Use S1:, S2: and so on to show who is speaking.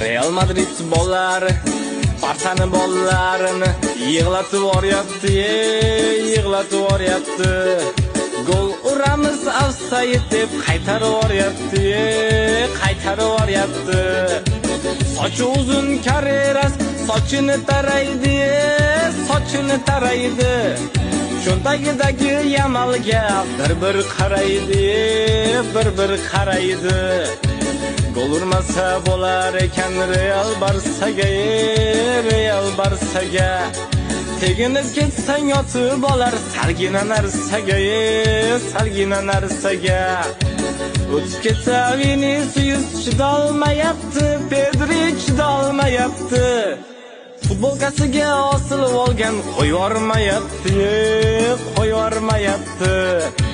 S1: Real Madrid bolalari Barsani bolalarini yig'latib yuboryapti, yig'latib yuboryapti. Gol uramiz, ofsayd deb qaytarib yuboryapti, qaytarib yuboryapti. Sochi uzun Karreras sochini taraydi, sochini taraydi. Cho'ntagidagi Yamalga bir-bir qaraydi, bir-bir qaraydi. Gol urmasa bo'lar ekan Real Barsaga, Real Barsaga. Teginib ketsang yotib olar salgina narsaga, salgina narsaga. O'tib ketsa Vinicius chidolmayapti, Pedri chidolmayapti. Futbolkasiga osilib olgan qo'yvormayapti, qo'yvormayapti.